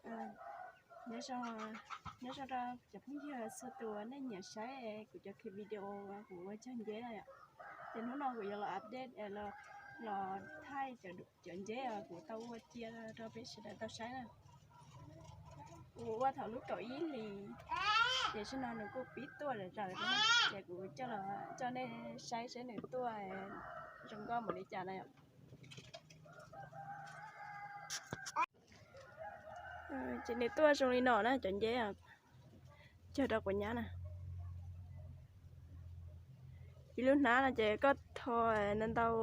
Nyob zoo, nyob zoo rau cov phooj ywg txhua tus nej nyiam saib kuv cov clip video kuv ua cog nceb no yom. Ces hnub no kuv yuav los update, los thaij cov nceb kuv tau ua cia rau peb sawv daws tau saib na. Kuv ua thaum lub kaum ib hlis, ces tam sim no nws kuj pib tuaj zom zaws, ces kuv coj los coj nej saib saib nws tuaj zoo nkauj npaum li cas na yom. Ces nws tuaj zoo li no na cov nceb, cog rau quav nyab na. Ib lub hnab no ces koj tho ntau ntau,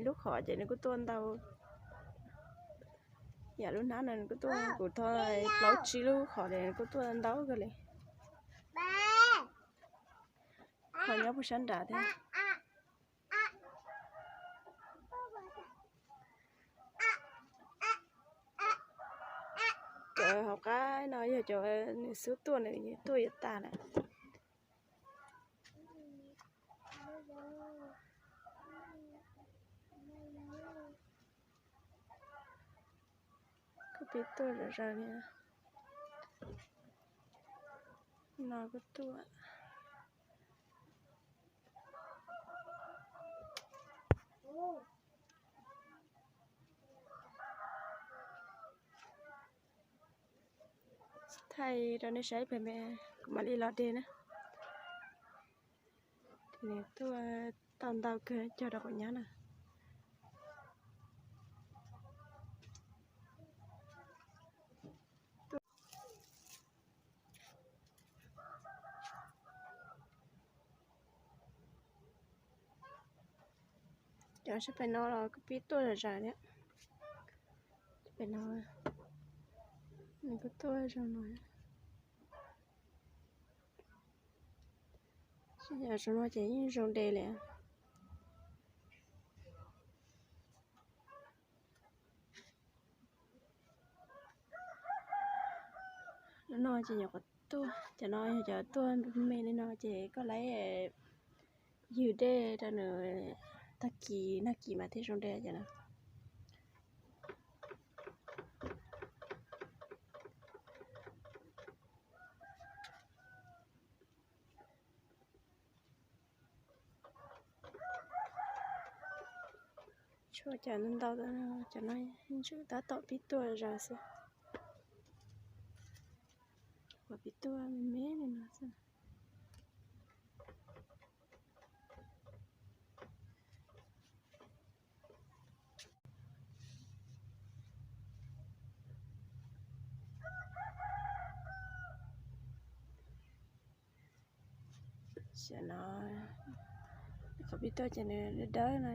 lub qhov ces nws kuj tuaj ntau. Yam lub hnab no nws kuj tuaj, kuv tho plaub tsib lub qhov ces nws kuj tuaj ntau kawg li. Ho nyob puag sab nrad thiab. Cov hauv qab no yog cov nws xub tuaj, nws tuaj yuav tag lawm. Kuj pib tuaj zom zaws li no kuj tuaj. Thaij rau nej saib pem, kuv mam li los de na. Nws tuaj tau ntau kawg, cog rau quav nyab na. Cov sab pem no los kuj pib tuaj zom zaws thiab. Pem no nws kuj tuaj zoo no. Yog zoo no ces yeej zoo de li. Lub no ces nyuam qhuav tuaj, cov no yog cov tuaj me li no ces koj laib ywg dej rau nws tag kis nag kis mas thiaj zoo de cov no. Tshuav cov ntau ntau, cov no ntshe tab tom pib tuaj zom zaws xwb. Uas pib tuaj me me li no xwb. Xyov no, qhov pib tuaj ces nws dawb dawb no,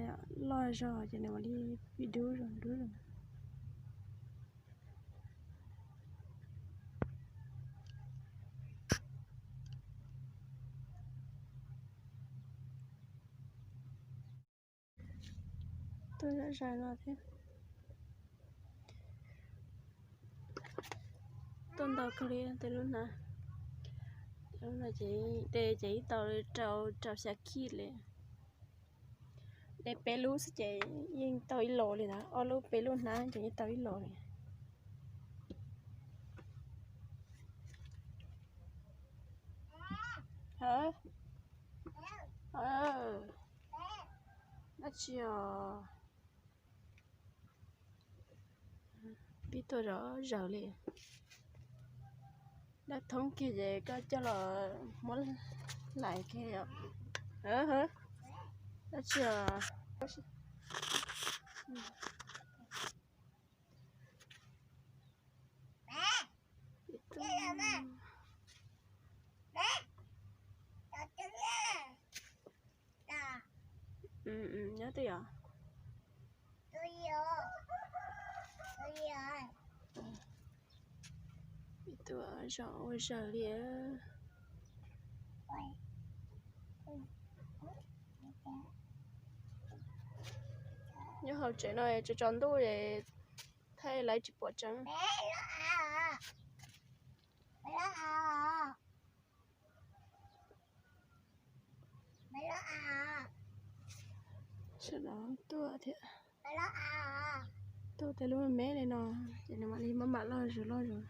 loj zog ces nws mam li pib dub zoo dub zoo. Tuaj zom zaws no thiab. Tuaj ntau kawg li tej lub na. Lub no ces de ces ib tau rau rau xya kij li. De peb lub xwb ces yeej tau ib los li ntawd, ob lub peb lub hnab ces yeej tau ib los li. Dab tsi os? Pib tuaj zom zaws li. Dab thoob kiag ces koj coj los muab lais kiag os. Dab tsi os? Nyob twj yom. Ib tug zom ua zaws li. Nyob hauv tsev no tsaus tsaus ntuj es thaij lawv tsis pom tseeb. Sawv daws tuaj thiab. Tuaj tej lub me me li no, ces nws mam li maj mam loj zuj loj zuj.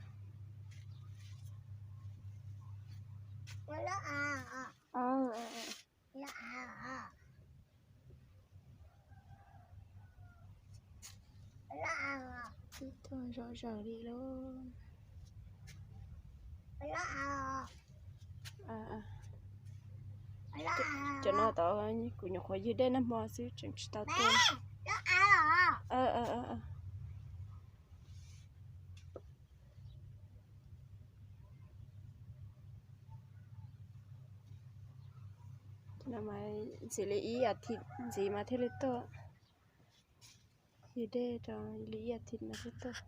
Twb tuaj zom zaws li lauj. Cov no tod kuv nyuam qhuav ywg dej nag hmo xwb tseem tsis tau tuaj. Ntxiv li ib as thiv ntxiv mas thiaj li tuaj. Ywg dej rau li ib as thiv mas thiaj tuaj.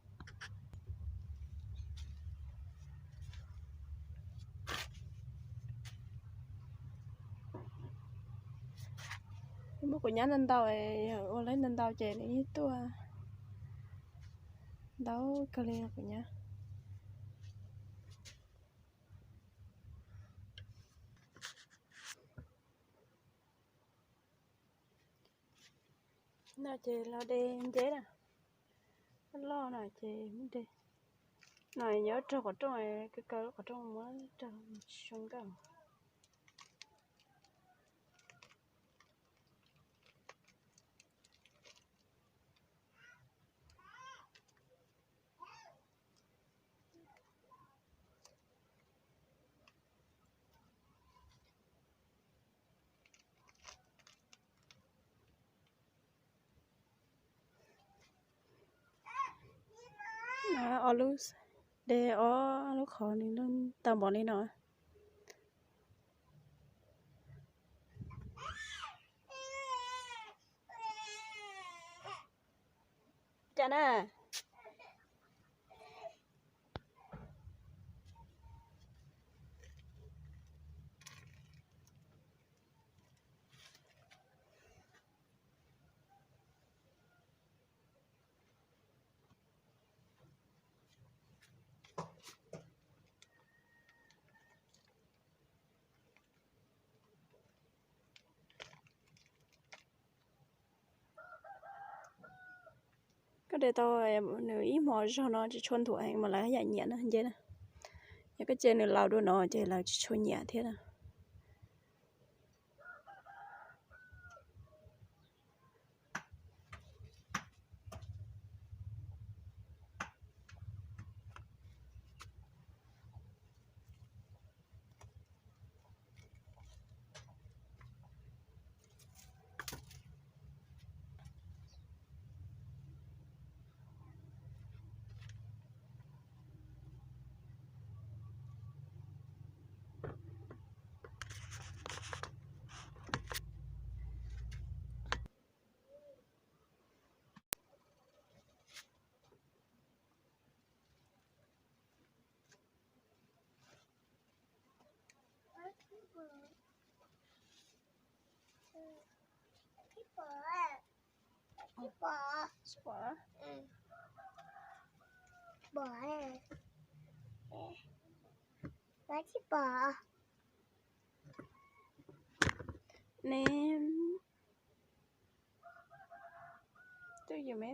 Muab kuv nyab ntau ntau, ua lawv ntau ntau ces nws yeej tuaj ntau kawg li kuv nyab. No ces los de nceb na, loj no ces muab de. No nyob raug qhov rooj, kaw kaw lub qhov rooj muab raug tsis zoo nkauj. Ob lub, de ob lub qhov nws tau npaum li no. Cas na. Koj de tau nws ib hmo zog no tsis tshua nthuav heev mas lawv yam nyiam na, nceb na. Yog koj cia nws laus dua no ces lawv tsis tshua nyiam thiab na. Neb, twb yus me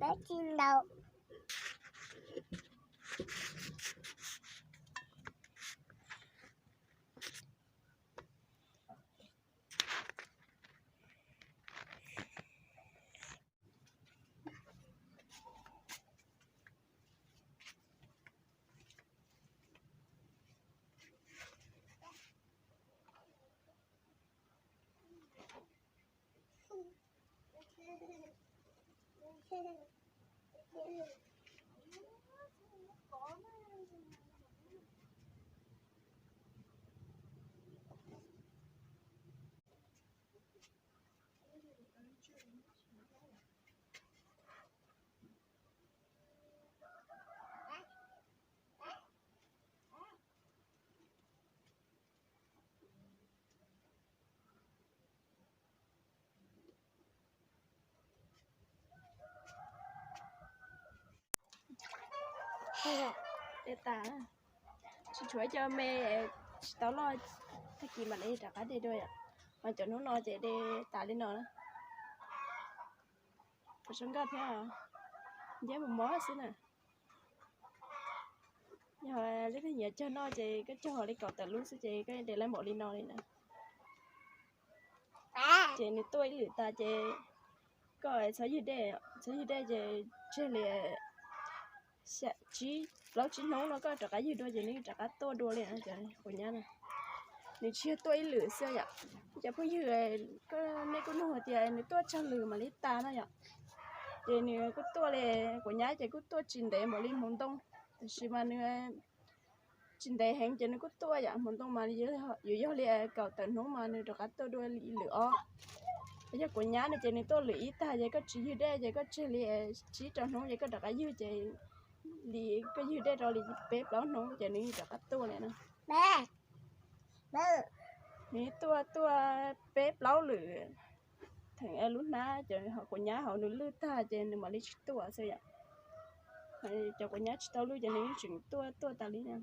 Peb tsis ntaus. De tas, tsis tshuav cov me, tsis tau loj, tag kis mam li rov qab de dua yom. Mas cov hnub no ces de tas li no na. Kuv zoo nkauj thiab, nceb mos mos xwb na. Yog leej twg nyiam cog noj ces koj cog li kaum tawm lub xwb ces koj de lawv npaum li no li na. Ces nws tuaj ib lwm tas ces koj txhob ywg dej, txhob ywg dej ces tseg li tsib, plaub tsib hnub no koj rov qab ywg dua ces nws rov qab tuaj dua li cov quav nyab na. Nws tsis yog tuaj ib lwm xwb yom. Cov phooj ywg, nej kuj nug hais tias nws tuaj tsawg lwm mam li tas no yom. Ces nws kuj tuaj li, quav nyab ces kuj tuaj tsis ntev npaum li hmoov ntoo, tab sis mas nws tsis ntev heev ces nws kuj tuaj yom. Hmoov ntoo mas yuav yog li kaum tawm hnub mas nws rov qab tuaj dua li lwm ob. Yog quav nyab no ces nws tuaj lwm ib tag ces koj tsis ywg dej ces koj tseg li tsib rau hnub ces koj rov qab ywg ces li koj ywg dej rau li peb plaub hnub ces nws rov qab tuaj li na. Nws tuaj tuaj peb plaub lwm, theem lub hnab ces ho quav nyab hauv nws lwj tag ces nws mam li tsis tuaj xwb yom. Cov quav nyab tsis tau lwj ces nws yeej tseem tuaj tuaj tas li na.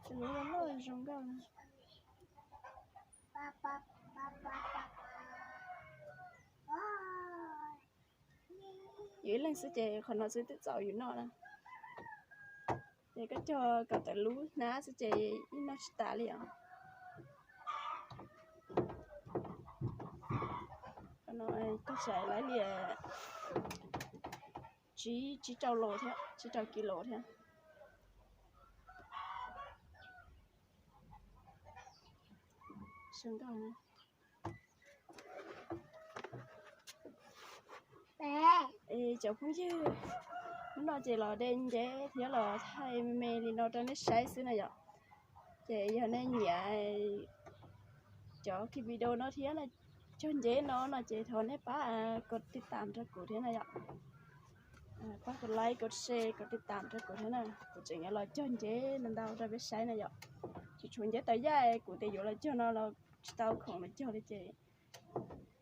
Cov lub loj zoo nkauj. Yus ib leeg xwb ces qhov no xwb twb txaus yus noj na. Ces koj cog kom tawm lub hnab xwb ces yeej noj tsis tas li os. Qhov no cog sai lawv li tsib, tsib rau los thiab, tsib rau kis los thiab. Sawv nkauj na. Es cov phooj ywg, hnub no ces los de nceb thiab los thaij me me li no rau nej saib xwb na yom. Ces yog nej nyiam cov video no thiab no, cog nceb no no ces thov nej pab kos tiv tam rau kuv thiab na yom. Pab kos like, kos share, kos tiv tam rau kuv thiab na. Kuv tseem yuav los cog nceb ntau ntau rau peb saib na yom. Tsis tshuav nceb tawv yaj, kuv tias yuav los cog no los tsis tau khoom los cog li ces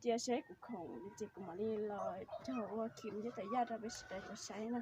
cia seb kuv khoom ces kuv mam li los cog ua khi nceb tawv yaj rau peb sawv daws tau saib na.